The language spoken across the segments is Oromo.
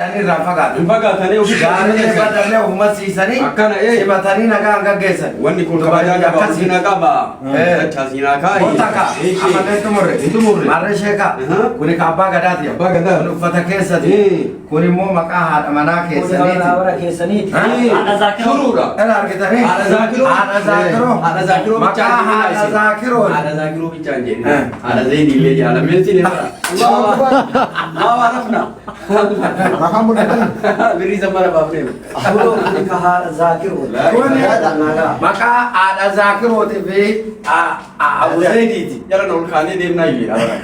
Jedhanii irraa fagaatan. Hin fagaatanii ofii Gaariilee badallee ofuma siisanii Akkana, ee. simatanii nagaan gaggeessan. Wanni kun kabajaa qaba, Akkasii. ulfina qaba. Eh. Dachaasinaa kaa'i. Kotaka, ammallee xumurre. Hin xumurre. Marree sheekaa. Aha. Kuni ka abbaa gadaati. Abbaa gadaa. Kun uffata keessati. Eh. Kun immoo maqaa haadha manaa keessaniiti. Bara keessaniiti. Haadha Zaakiroo. Shuruudha. Dhala argitanii? Haadha Zaakiroo. Haadha Zaakiroo. Haadha Zaakiroo Maqaa haadha Zaakiroo. Haadha Zaakiroo bichaan Eh. jenne. Haadha Zaydii illee jaalameen siin bara. Maa rafna. Maqaan mul'atan. Birrii sammara baafnee. Kuni ka haadha Zaakiroo. Kuni maqaa haadha Zaakirootii fi Abu Zaydiiti. Jalan ol kaanee deemnaa iyyuu bara.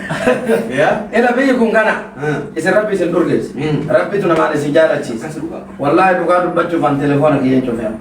Yaa. Ila biyyi kun kana. Hmm. Isin rabbi isin dhurgeesse. Hmm. Rabbitu namaan isin jaalachiisa. Akkas dhugaa. Wallaahi dhugaa dubbachuuf an telefoona kiyyan cufee.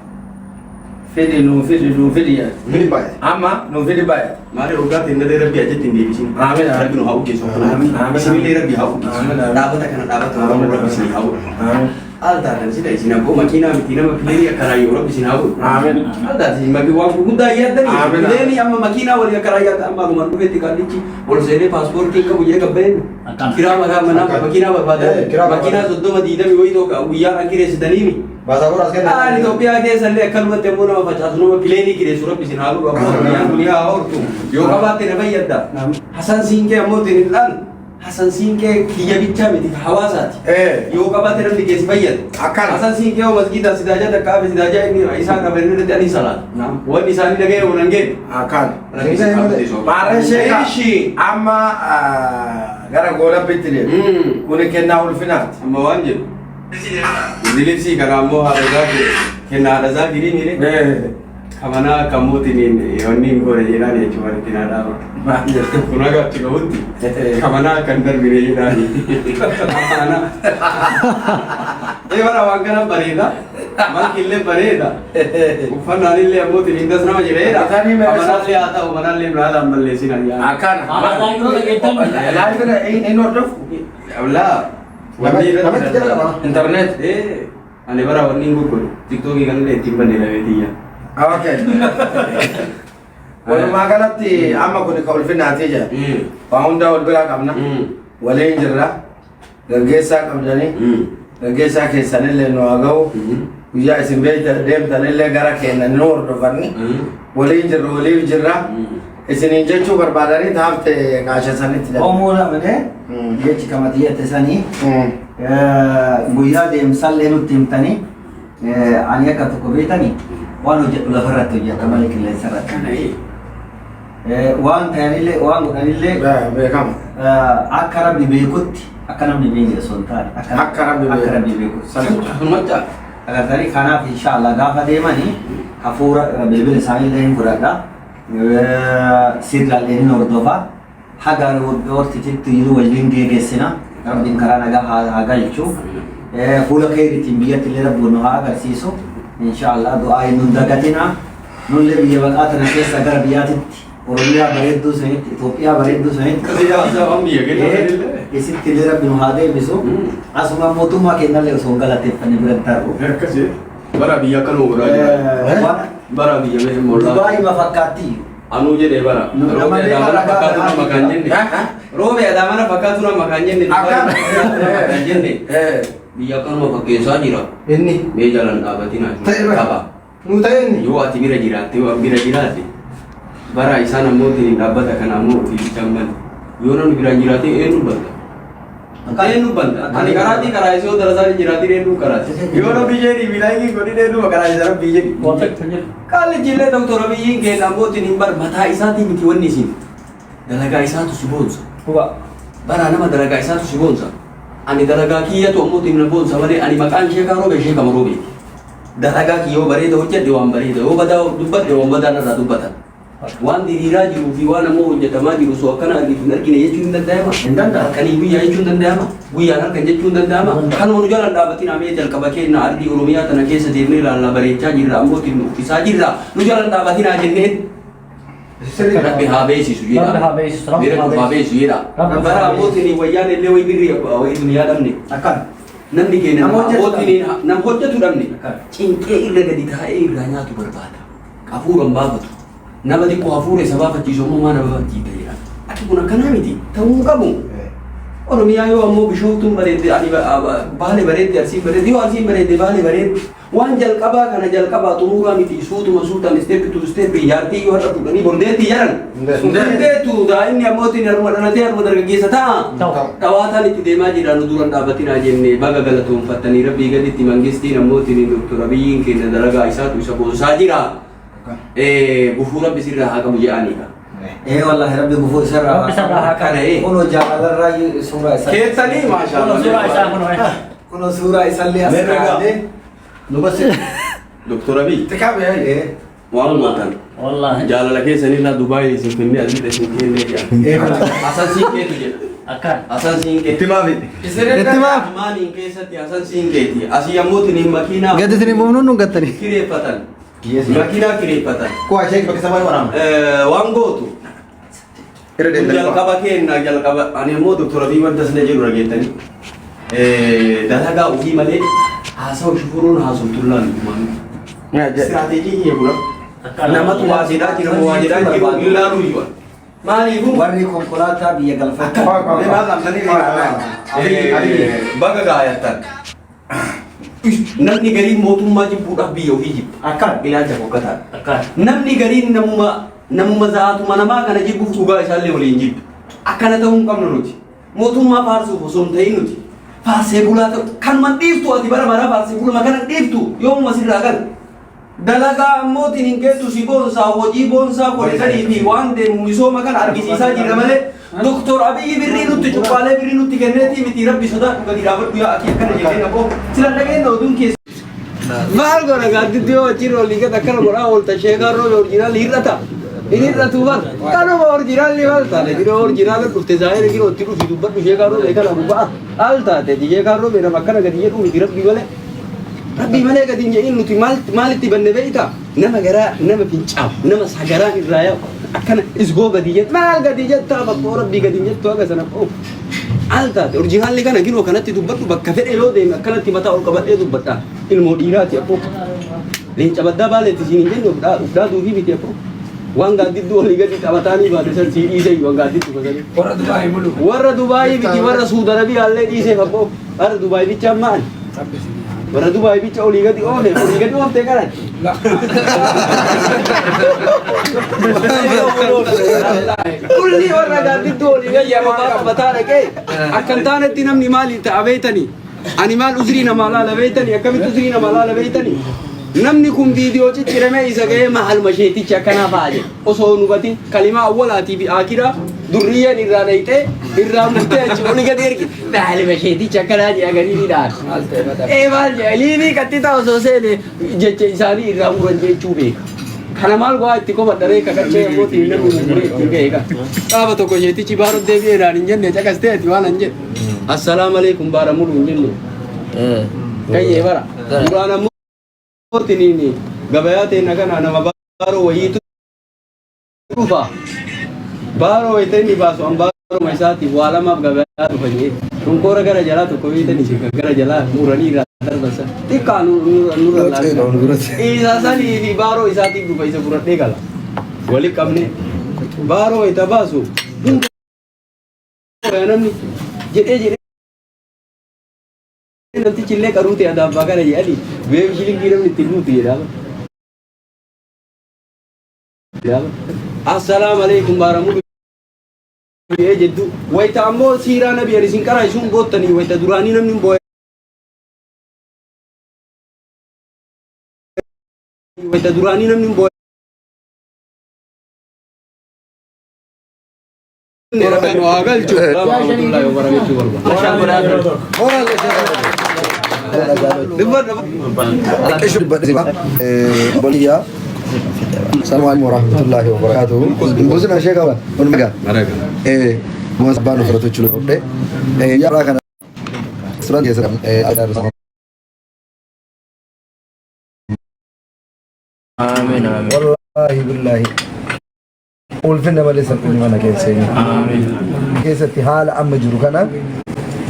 Fidi nuu fidi nuu fidi yaa. Fidi baay'ee. Amma nuu fidi baay'ee. Maali waggaatti hin dadee rabbi ajjetti hin deebisin. Amiin. Rabbi nu haa ugeessu. Amiin. Isinillee rabbi haa ugeessu. Amiin. Dhaabata kana dhaabata Oromoo rabbi isin haa godhu. Amiin. Al taatan sila isin abboo makiinaa miti nama pileenii akkanaa yoo rabbi isin haa godhu. Amiin. Al taatan isin makii waan gurguddaa hin yaaddanii. Amiin. Pileenii amma makiinaa walii akkanaa yaadda amma akkuma dhufetti qaallichi ol seenee paaspoortii hin qabu jedhee gabba'een. Akkana. Kiraa makaa manaa Akkana. makiinaa barbaada. Eh, kiraa barbaada. Makiinaa 30 20 wayii tokko guyyaa kireessitaniimi. Baasaabor as kenna. Aan Itoophiyaa keessa illee akkanumatti ammoo nama facaasu nama pileenii kireessu rabbi isin haa godhu ammoo addunyaan kun haa hortu yoo qabaatte na fayyadda. Hasan Siinqee ammoo ittiin hin dhaanu. Hasan Siinqee kiyya bichaa miti ka hawaasaati. Eh. Yoo qabaatte namni keessi fayyada. Akkana. Hasan Siinqee hoo masgiida sidaajaa takka hafe sidaajaa inni isaa qaban irratti ani salaata. Wanni isaanii dhaga'e waan hin geenye. Akkana. Rabbi isin haa guddisu. Maarree sheekaa. Eeshi. Amma gara goolabbitti deemu. Kuni kennaa ulfinaati. Amma waan jedhu. Zilibsii kana ammoo haadha zaakiri kenna haadha zaakirii miire. Eh. Kamanaa akka mootiin wanni hin goone jedhaan jechuun itti naa dhaaba. Maal jedhu? Kun haga achi gahutti kamanaa akka hin darbine jedhaan. Amaana. Ee bara waan kana bareeda. Malki illee bareeda. Uffannaan illee ammootiin hin das nama jedheedha. Bitanii meeshaa- Kamanaa illee haa ta'u manaa illee biraalaan balleessin ayyaana. Akkana. Haadha Zaakiroo dhageettan. Laayifira hin hordofu. Laa. Wanni irratti Namatti jala qaba. Internet. Ee ani bara wanni hin gurguru. Tiktookii kanallee ittiin banne lameetiyya. Okay. Walumaa galatti amma kun ka ulfinaatii jira. Waa hundaa wal biraa qabna. Waliin jirra. Gaggeessaa qabdanii. Gaggeessaa keessanillee nu haa ga'u. Guyyaa isin deemtanillee gara keenya nu hordofanni. Waliin jirra waliif jirra. Isiniin jechuu barbaadanii taafte qaasha sanitti darbe. Omuu lamne jechi kamati jette sanii guyyaa deemsallee nutti himtanii ani akka tokko beektanii waan hojjedhu lafarratti hojjedha malee qilleensa irratti. Kana ee. Waan ta'anillee waan godhanillee Beekama. akka rabbi beekutti akka namni beekne osoo hin taane Akka rabbi beeku. akka rabbi beekutti. Sumachaa. Agartanii kanaaf inshaallah gaafa deemanii hafuura bilbila isaaniillee hin fudhadha. Sirraallee hin hordofa. Haga hortititti yeroo waliin geeggeessina. Rabbiin karaa nagaa haa galchu. Fuula keeriitiin biyyatti illee rabbi nu haa agarsiisu. Inshaallah du'aa hin dagatina. Nullee biyya baqaa tana keessa gara biyyaatitti Oromiyaa bareedduu sanitti Itoophiyaa bareedduu sanitti Biyya keenya illee. isitti illee rabbi nu haa deebisu. Asuma mootummaa keenyallee osoo hin galateeffanne bira hin tarru. Akkasii. Bara biyya akkanuma godhaa jira. Waan Bara biyya mee mollaa. Dubaayii ma fakkaatti? Anuu jedhee bara. Nama Roobee beekaa adaamana ragaa fakkaatu garaa nama kan jenne. Roobee adaamana fakkaatu nama kan jenne. Akka- Dubaayii fakkaatu nama kan jenne. Biyya akkanuma fakkeessaa jira. Inni. Mee jalan dhaabatinaa Ta'e bara. qaba. Nu ta'e inni. Yoo ati bira jiraatte yoo an bira jiraate bara isaan ammoo ittiin dhaabbata kana ammoo ofii bichaan bane. Yoo namni biraan jiraate eenyu banta? Eenyu banta? Ani karaatii karaa isoo darasaan hin jiraatin eenyu karaati? Yoo rabbi jedhi bilaayii godhin eenyu karaa isa rabbi jedhi. Qaallichi illee ta'u tola biyyiin keenya ammoo ittiin hin bar mataa isaatii miti wanni isin. Dalagaa isaatu si boonsa. Bara nama dalagaa isaatu si boonsa. Ani dalagaa kiyyatu ammoo ittiin na boonsa malee ani maqaan sheekaa roobe sheekama roobeeti. Dalagaa kiyya yoo bareeda hojjedhe waan bareeda yoo badaa dubbadhe waan badaa narraa dubbatan. Waan diriiraa jiruu fi waan ammoo hojjetamaa jiru osoo akkana argitu hin argine jechuun hin danda'ama. Hin danda'amu. Halkanii guyyaa jechuun hin danda'ama. Guyyaan halkan jechuun hin danda'ama. Kanuma nu jalaan dhaabatin amee jalqaba keenya ardii Oromiyaa tana keessa deemnee ilaallaa bareechaa jirra ammoo ittiin uffisaa jirra. Nu jalaan dhaabatinaa jenneen. Rabbi haa beeksisu jedha. Rabbi haa beeksisu, Rabbi Rabbi haa haa beeksisu jedha. Rabbi haa Bara abbootiin wayyaan illee wayi birrii wayi duniyaa dhabne. Akkana. Namni keenya Nama hojjetu abbootiin nam hojjetu dhabne. Akkana. Cinqee irra gadi taa'ee irraa nyaatu barbaada. Hafuura hin baafatu. Nama xiqqoo hafuura isa baafachiisu ammoo maa nama baafachiisa jedha. Ati kun akkanaa miti. Ta'uu hin qabu. Oromiyaa yoo ammoo Bishooftuun bareedde, ani Baale bareedde, Arsiin bareedde, yoo Arsiin bareedde Baale bareedde. Waan jalqabaa kana jalqabaa xumuraa miti, suutuma suutaan, step to step. Jaartii yoo har'a fuudhanii bordeetti jedhan. Dandeettu daa'imni ammootiin haruma dhalatee haruma dargaggeessa ta'a. Dhawaataan itti deemaa jira, nu duran dhaabatinaa jenne. Baga galatoonfattanii. Rabbii gaditti mangistiin ammootiin Doktor Abiyyiin kenna dalagaa isaatu isa boonsaa jira. Gufuu Rabbi sirraa haa qabu jedhaniidha. Ee wallahi, Rabbi gufuu isarraa Rabbi isarraa haa qabu. Kana ee. Kunoo jaalalarraa suuraa isaa. Keessanii maashaallah. Suuraa isaa kunoo. Kunoo suuraa isallee as Meerre gaa? kaa'ee. Nu basi. Doktor Abiy Xiqqaa waan gootan. Wallahi. Jaalala keessanirraa Dubaayii isin finnee asitti isin kennee jira. Hasan Siinqeetu jedha. Akkaan. Hasan Siinqee. Itti maafi. Itti maaf. Maaliin keessatti Hasan Siinqeeti. Asii ammoo tiniin makiinaa. Gadi isin buufnuun nu gattanii. Kireeffatan. Makiinaa kireeffatan. Kuwaa ishee bakka sabaa waraama. Waan gootu. Irra Kun deemtanii. jalqaba kenna jalqaba. Ani immoo Doktor Abiy wanta sina jedhu dhageettanii. Dalagaa ofii malee haasawa shufuruun haasoftullaa dhugumaan. Istiraateejii kiyya bula. Namatu waa jedhaa jira moo waa jedhaa jiru hin laaluu iyyuu. Maaliifuu Warri konkolaataa biyya galfachuu. Maal lamtanii? Baga gaayattan. Namni gariin mootummaa jibbuudhaaf biyya ofii jibba. Akkaan. Ilaalcha fokkataadha. Akkaan. Namni gariin namuma zaatuma namaa kana jibbuuf dhugaa isaallee waliin jibba. Akkana ta'uu hin qabnu nuti. Mootummaa faarsuuf osoo hin ta'in nuti. Faarsee bulaa ta'u kanuma dhiiftu, ati bara baraa faarsee buluma kana dhiiftu yoomuma sirraa galu. Dalagaa ammootiin hin keessu si boonsaa, hojii boonsaa koriidarii fi waan deemu misooma kana argisiisaa jirra malee Doktor Abiyyi birrii nutti cuqqaalee birrii nutti kenneetii miti. Rabbi sodaadhu, gadi dhaabadhu yaa akii. Akkana jedhee naqoo sila dhageenya oduun keessa. Maal godha gaadditti yoo achirra olii gad akkana godhaa oolta, sheekaan roobe orjinaalli hir'ata. Hin hir'atu bar. Kanuma orjinaalli maal taate? Giroo orjinaala dhufte zaayira giroo itti dhufi dubbadhu, sheekaan roobe kana buba'a. Maal taate? Sheekaan roobe nama akkana gadi jedhu miti, Rabbi malee. Rabbi malee gadi hin jedhin. Nuti maal maalitti banne beektaa? Nama garaa nama fincaa'u, nama sagaraan irraa yaa'u akkana isgoo gadi jettu, maal gadi jettaa? Bakka Rabbii gadi hin jettu haga sana oofu. Al taate orjinaalli kana ginoo kanatti dubbadhu, bakka fedhe yoo deeme akkanatti mataa ol qabadhee dubbadha. Ilmoo dhiiraati akkoo. Leenca baddaa baaleetti siin hin jenne uf dhaaduufi miti akkoo. Waan gaaddidduu olii gadi taphataanii baate san sii dhiisee waan gaaddiddu kasanii. Warra Dubaayii mulu. Warra Dubaayii miti, warra Suud Arabiyaallee dhiisee abboo. Warra Dubaayii bicha maal? Warra Dubaayii bicha olii gadi oofe, olii gadi ooftee karan. Kulli warra gaaddidduu olii gadi mataa qabataa dhaqee akka hin taanetti namni maali ta'a beeytanii? Ani maal uzrii namaa laala beeytanii? Akkamitti uzrii namaa laala beeytanii? Namni kun viidiyoo cicciramee isa ga'ee maal masheetichi akkanaa fa'a jedhe. Osoo hin hubatin kalimaa awwalaatii fi aakiraa durriyyeen irraa dhayxee irraa murtee achi olii gadi ergi. Maal masheetichi akkanaa jedha gadi ni dhahan. Ee maal jedha liivii qaxxitaa osoo seene jecha isaanii irraa muran jechuu beeka. Kana maal go'aa itti komadharee kakachee abbootiin namni murmuree ittiin ga'e qaba. Qaaba tokko sheetichi baaroo deebi'ee naan hin jenne, caqastee ati waan hin jenne. Assalaamu alaikum baara mulu hin jenne. Kayyee bara. Duraan ammoo tiniini gabayaa teenya kana nama baaroo wayiitu dhufa. Baaroo wayita inni baasu an baaroo isaatiif waa lamaaf gabayaa dhufa jee. Shonkoora gara jalaa tokko beektan isin kan gara jalaa muranii irraa darban san. Xiqqaa nurra laala. Isa sanii fi baaroo isaatiif dhufa, isa fudhadhee gala. Wali qabne baaroo wayita baasu hunda namni jedhee jedhee namtichi illee qaruute adaabbaa kana jedhanii beeku shilingii namni ittiin guutu jedhama. Assalaamu alaikum baaramu jedhee jedhu wayita ammoo siiraa nabi ani isin qaraa isin boottanii wayita duraanii namni hin boo'e wayita duraanii namni hin boo'e. Rabbi nu haa galchu. Warahmatullahi wabarakatuh. Bolivia. Assalamu warahmatullahi wabarakatuh. Busina ishee qaba. Onumaga. Gosa abbaan ofirratti jechuudha. Yaa kana suuraan keessa Amiin amiin. Wallaahi billaahi. Ulfinna malee salphinni mana keessa hin keessatti haala amma jiru kana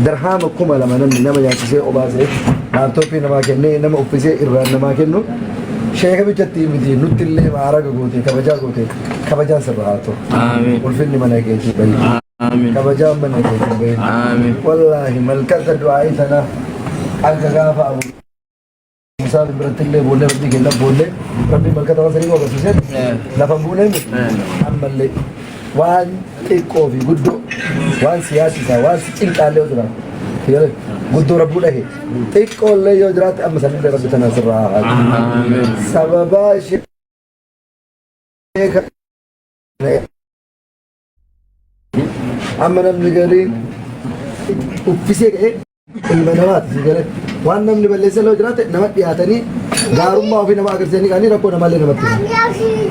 darhaama 2000 namni nama nyaachisee obaasee laaptooppii namaa kennee nama uffisee irraan namaa kennu sheeka bichatti miti, nutti illee maaraga goote, kabajaa goote, kabajaan sirra haa ta'u. Amiin. Ulfinni mana keetii bahi. Amiin. Kabajaan mana keetiin bahin. Amiin. Wallaahi malkata du'aa'ii tana akka gaafa Abu Musaa biratti illee boollee rabbii keenya boollee rabbii malkata waan sadii agarsiisee lafa hin buunee miti. Ammallee waan xiqqoo fi guddoo waan siyaasisaa waan si cinqaallee yoo jiraate Galee guddoo rabbuu dhahe xiqqoo illee yoo jiraate amma sanillee rabbi tana sirraa haa Amiin. Sababaa ishee Amma namni gariin uffisee ka'ee ilma namaati si galee. Waan namni balleessa illee jiraate nama dhiyaatanii gaarummaa ofii nama agarsiisanii ka'anii rakkoo namaallee namatti himu.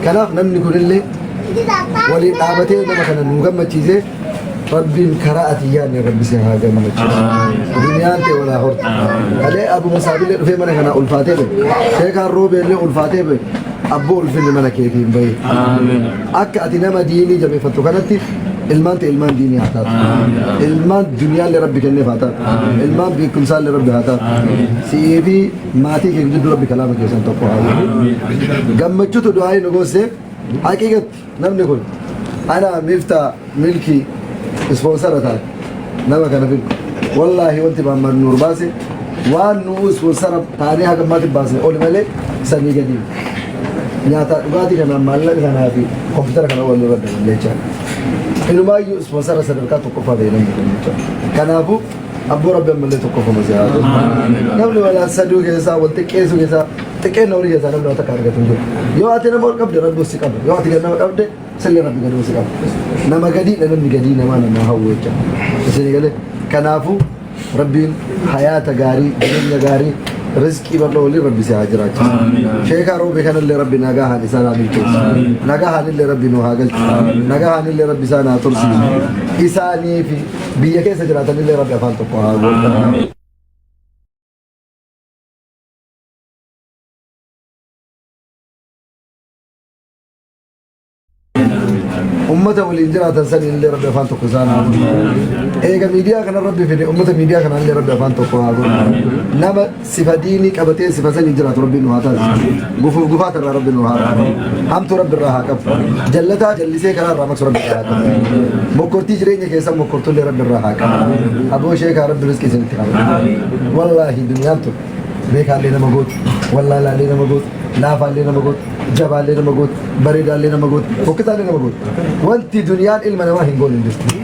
Kanaaf namni kunillee waliin dhaabatee nama kana nu gammachiisee Rabbiin karaa ati yaadne rabbi si haa gammachiisu. Duniyaan ta'e walaa hortu. Kalee Abu Musaabillee dhufee mana kana ulfaatee bahe. Sheekaan Roobeellee ulfaatee bahe. Abboo ulfinni mana keetii hin bahin. Akka ati nama diinii jabeeffattu kanatti ilmaan ta'e ilmaan diinii haa taatu. Ilmaan duniyaallee rabbi kenneef haa taatu. Ilmaan beekumsaallee rabbi haa taatu. Si'ii fi maatii kee gidduu rabbi kalaama keessan tokko haa godhu. Gammachuutu du'aa'ii nu goosse haqiiqatti namni kun ana miftaa milkii ispoonsara taate nama kana fidu. Wallaahi wanti Mahammad Nuur baase waan nu ispoonsara taanee haga ammaatti baasne oli malee sanii gadi. Nyaataa dhugaatii kanaan maallaqa kanaa fi kompiitara kana wal irra dabalee jechaadha. Inumaayyuu ispoonsara sadarkaa tokkoffaa ta'e namni kun jechaadha. Kanaafuu abboo rabbi ammallee tokkoffama si haa godhu. Namni walaa saduu keessaa wal xiqqeessuu keessaa xiqqeenna horii keessaa namni waan takka argatu hin jiru. Yoo ati nama ol qabde rabbi si qaba. Yoo ati gad nama qabde Sillee rabbi gaduu si qaba. Nama gadiidha namni gadii namaa namaa hawwu jecha. Isin galee kanaafuu rabbiin hayaata gaarii jireenya gaarii rizqii bal'oo waliin rabbi si haa jiraachisu. Sheekaa roobee kanallee rabbi nagahaan isaan haa milkeessu. Nagahaan illee rabbi nu haa galchu. Nagahaan illee rabbi isaan haa tursiisu. Isaanii fi biyya keessa jiraatan illee rabbi afaan tokko haa godhu. Ummata waliin jiraatan saniin illee rabbi afaan tokko isaan haa godhu. Eega miidiyaa kana rabbi fide ummata miidiyaa kanaan illee rabbi afaan tokko haa godhu. Nama sifa diinii qabatee sifa sanii jiraatu rabbi nu haa taasisu. Gufuuf gufaata irraa rabbi nu haa qabu. Hamtuu rabbi irraa haa qabu. Jallataa jallisee karaa irraa maqsu rabbi irraa haa qabu. Mokkortii jireenya keessan mokkortullee rabbi irraa haa qabu. Aboo sheekaa rabbi rizqii isinitti haa qabu. Wallaahi duniyaan tun beekaallee nama gootu, wallaalaallee nama gootu, laafaallee nama gootu. Jabaallee nama gooti, bareedaallee nama gooti, fokkisaallee nama gooti. Wanti duniyaan ilma namaa hin goone hin jirtu.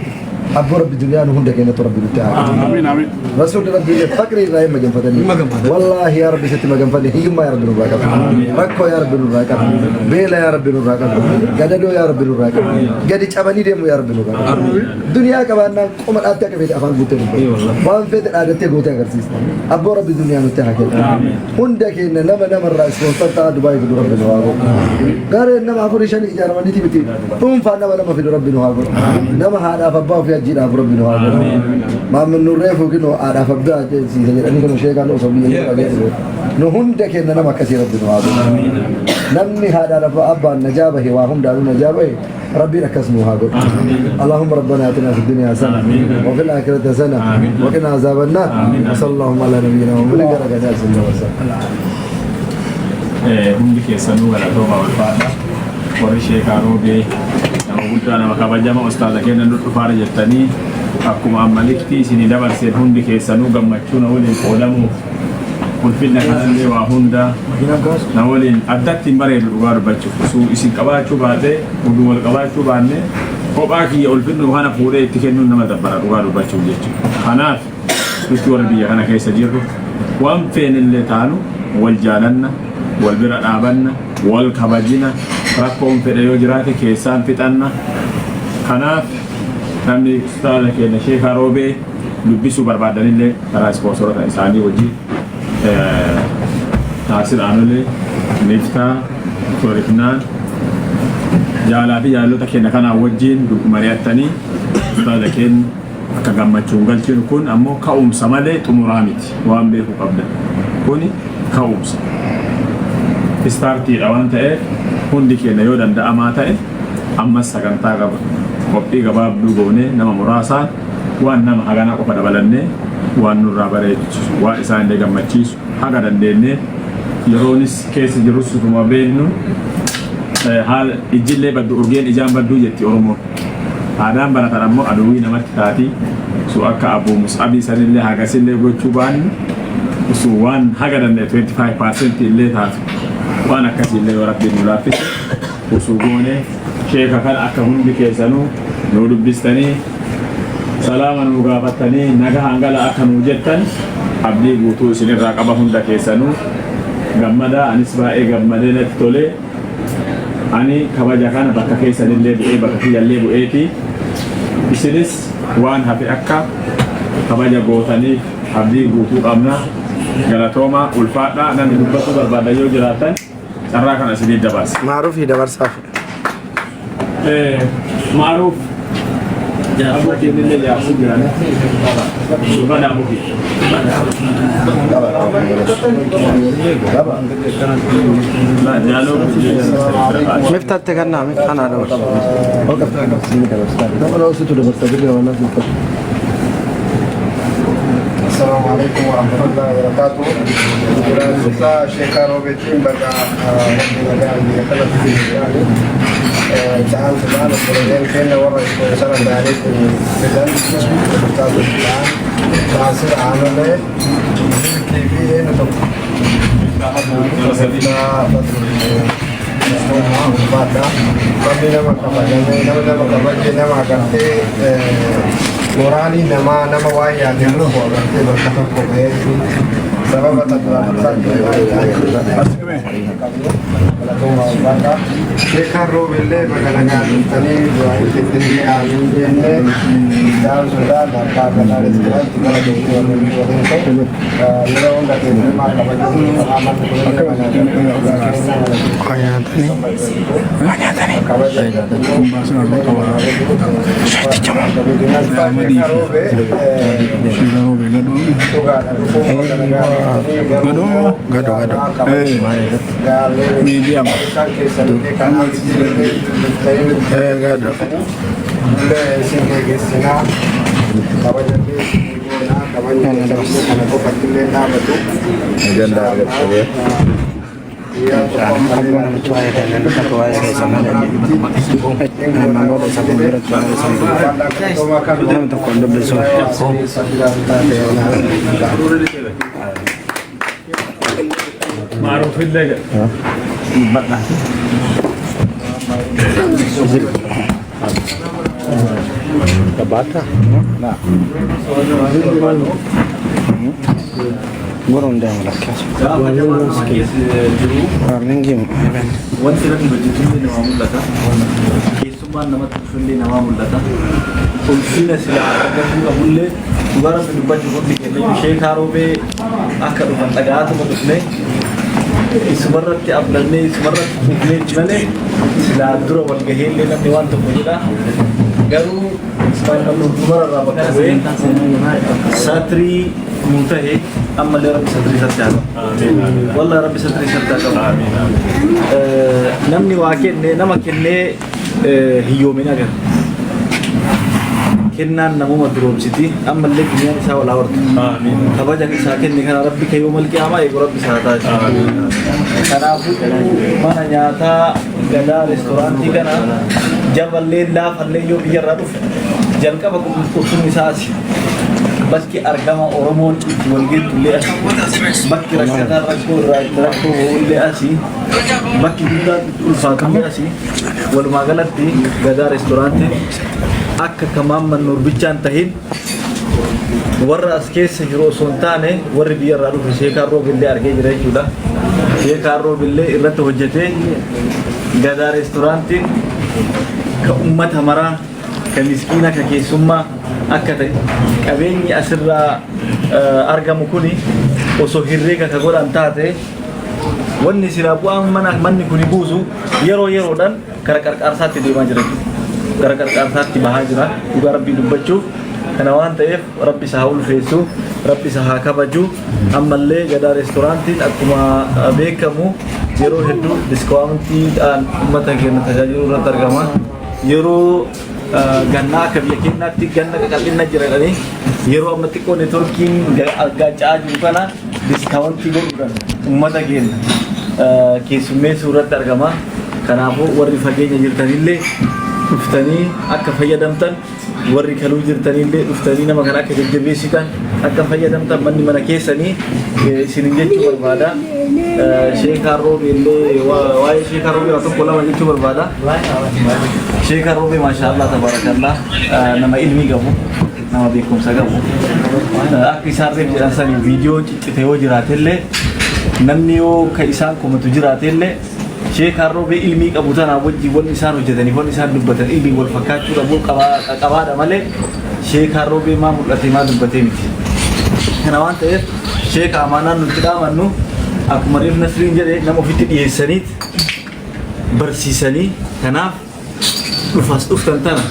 Abboo Rabbi duniyaa nu hunda keenyatti Rabbi nutti haa kennu. Amiin amiin. Rasuulli Rabbi illee faqrii irraa hin maganfatanii. Wallaahi yaa Rabbi sitti maganfanne hiyyummaa yaa Rabbi nurraa qabi. Rakkoo yaa Rabbi nurraa qabi. Beela yaa Rabbi nurraa qabi. Gadadoo yaa Rabbi nurraa qabi. Gadi cabanii deemuu yaa Rabbi nurraa qabi. Duniyaa qabaannaan qoma dhaattee akka feete afaan guuttee dubbata. Waan feete dhaadattee gootee agarsiista. Abboo Rabbi duniyaa nutti haa kennu. Hunda keenya nama namarraa ispoonsar ta'aa Dubaay fidu Rabbi nu haa godhu. Gareen nama afurii shanii ijaaramaniiti miti dhuunfaan nama nama fidu Rabbi nu haa godhu. Nama haadhaaf abbaa ofii hajjiidhaaf Rabbi nu haa godhu. Maammin Nurree fuukinoo haadhaaf abbaa siisa jedhanii kun sheekaan osoo biyya jiru dhageessisu. Nu hunda keenya nama akkasii Rabbi nu haa godhu. Namni haadhaaf abbaan najaa bahe waa hundaanuu najaa bahe Rabbiin akkas nu haa godhu. Allahumma rabbana atina fid dunya hasana wa fil akhirati hasana wa qina azaban nar. Wa sallallahu ala nabiyyina Muhammadin gara gadaa isin dabarsa. Hundi keessanuu galatooma ulfaadha. Warri sheekaa roobee nama guddaa nama kabajama ustaaza keenya nu dhufaara jettanii akkuma ammalikti isinii dabarseen hundi keessanuu gammachuu na waliin qoodamuuf ulfinna kanallee waa hunda na waliin addatti hin bareedu dhugaa dubbachuuf osoo isin qabaachuu baate oduu wal qabaachuu baanne kophaa kiyya ulfinnu kana fuudhee itti kennuun nama dabbara dhugaa dubbachuuf jechuudha. Kanaaf nuti warri biyya kana keessa jirru waan feenillee taanu wal jaalanna wal bira dhaabanna wal kabajina rakkoon fedhe yoo jiraate keessaan fixanna. Kanaaf namni ustaaza keenya Sheekaa Roobee dubbisuu barbaadanillee karaa ispoonsorota isaanii wajjin Naasir Aanolee, Miftaa, Doktor Ifnaan, jaalaa fi jaalota keenya kanaa wajjin mari'attanii ustaaza keenya akka gammachuun galchinu kun ammoo ka'umsa malee xumuraa miti waan beekuu qabdan. Kuni ka'umsa. Istaartiidha waan ta'eef hundi keenya yoo danda'amaa ta'e ammas sagantaa qaba. Qophii gabaabduu goonee nama muraasaan waan nama haganaa qofa dabalannee waan nurraa bareechisu waan isaan illee gammachiisu haga dandeennee yeroonis keessa jirrus utuma beeknu haala ijjillee baddu urgeen ijaan badduu jetti Oromoon. Aadaan baratan ammoo aduwwii namatti taati. Su akka Abuu Mus'abii sanillee hagasillee gochuu baannu osoo waan haga danda'e 25% illee taatu waan akkasiillee yoo Rabbiin nu laaffise osoo goone sheeka kana akka hundi keessanuu nu dubbistanii salaama nu gaafattanii naga hangala akka nu jettan abdii guutuu isinirraa qaba. Hunda keessanuu gammadaa, anis baay'ee gammadee natti tolee. Ani kabaja kana bakka keessanillee bu'ee, bakka kiyyallee bu'eeti, isinis waan hafe akka kabaja gootaniif abdii guutuu qabna. Galatooma, ulfaadhaa. Namni dubbachuu barbaadan yoo jiraatan carraa kana isinii dabarsa. Maaruufii dabarsaaf. Maaruuf abbootiin illee jaarsuu jiran dubbadhaa buki. Jaaloo. Miftaatti kennaa, miftanaa dabarsa. Nama situ dabarsa birrii waan dubbatu. السلام عليكم ورحمة الله وبركاته. Duraan sheekaa roobeetiin baga rabbi nagaan biyya kanatti deebi'anii ta'an ta'an obboleeyyan keenya warra ispoonsara ta'anii fidan taatu ta'an Naasir Aanolee Milkii fi eenyu tokko ulfaadha. Namni nama kabajame, nama nama kabaje, nama agartee moraalii namaa, nama waan yaade tokko agartee bakka tokko ga'ee sababa tattaaffii. Sheekaan roobillee baga nagaan dhuftanii du'aa itti aamiin jennee daan sodaan abbaa gadaa reestiraantii gara doonii warreen waliin ta'u yeroo hunda keessummaa kabajuu amanni Gado gado. Medium. Gado. Isin geggeessinaa kabajallee isin goonaa kabajni kana qofattillee dhaabatu. Ajandaa argattee. Akkuma namichi waa'ee dandeenyu akka waa'ee keessa malee. Namaan booda isa fuulduratti waa'ee isa nama tokko hin dubbisu. Maaruuf illee dubbadhaa. Gabaata? Gurun deemu lakkaas. Gaafa jabaan keessa jiru Warningi wanti namni hojjetullee namaa mul'ata. Keessummaan namatti dhufullee namaa mul'ata. Ulfina silaa argachuu qabullee dhugaa rabbi dubbachuuf hundi keenya sheekaa roobee akka dhufan dhagaatuma dhufne isumarratti abdannee isumarratti dhufnee malee silaa dura wal gaheellee namni waan tokko jedha. Garuu Ismaa'il Mallu dubararraa bakka bu'ee satrii nuu tahe, ammallee rabbi satrii isatti haa qabu. Wallahi rabbi satrii isatti haa qabu. Namni waa kenne nama kennee hiyyoomin agarra. Kennaan namuma duroomsiti, ammallee duniyaan isaa walaa hortu. Kabajan isaa kenne kana rabbi ka yoomal qiyaamaa eegu rabbi isaa taasisu. Kanaafuu mana nyaataa gadaa reestooraantii kana jaballee laafallee yoo biyyarraa dhufe jalqaba qubsumni isaa asi. Bakki argama Oromoon itti wal geettullee asi. Bakki rakkataan rakkoo irraa itti rakkoo ba'ullee asi. Bakki guddaan itti ulfaatullee asi. Walumaa galatti gadaa reestooraantiin akka kamaan mannuur bichaan tahin warra as keessa jiru osoo hin taane warri biyyarraa dhufe sheekaan roobillee argee jira jechuudha. Sheekaan roobillee irratti hojjetee gadaa reestooraantiin ka ummata maraa, ka miskiina, ka keessummaa akka ta'e, qabeenyi asirraa argamu kuni osoo herreega ka godhan taate, wanni silaa bu'aan mana manni kuni buusu yeroo yeroodhaan gara qarqaarsaatti deemaa jira jechuudha. Gara qarqaarsaatti bahaa jira dhugaa rabbii dubbachuuf. Kana waan ta'eef rabbi isa haa ulfeessu, rabbi isa haa kabaju. Ammallee gadaa reestooraantiin akkuma beekamu yeroo hedduu discountiidhaan uummata keenya tajaajiluu irratti argama. Yeroo gannaa akka biyya keenyaatti ganna qaqal'inna jira jedhanii yeroo amma xiqqoo networkiin gaaca'aa jiru kana discountii godhuudhaan uummata keenya keessummeessuu irratti argama. Kanaafuu warri fageenya jirtanillee Dhuftanii akka fayyadamtan warri kaluu jirtanillee dhuftanii nama kana akka jajjabeessitan akka fayyadamtan manni mana keessanii isinin jechuu barbaada. Sheekaa Roobee illee waa'ee Sheekaa Roobee waa tokko lama jechuu barbaada. Sheekaa Roobee maashaallah tabaarakallah nama ilmii qabu nama beekumsa qabu akka isaan reef jedhan sanii viidiyoo ciccite yoo jiraatellee namni yoo ka isaan komatu jiraatellee Sheekaan Roobee ilmii qabu tanaa wajjin wanni isaan hojjetaniif wanni isaan dubbatan ilmii wal fakkaachuu dhabuu qabaadha malee Sheekaan Roobee maa mul'ate maa dubbatee miti. Kana waan ta'eef sheeka amaanaan nutti dhaamannu akkuma reef Nasriin jedhe nama ofitti dhiyeessaniit barsiisanii kanaaf dhufaas dhuftan tana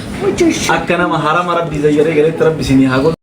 akka nama harama rabbii zayyaree galetti rabbi isinii haa godhu.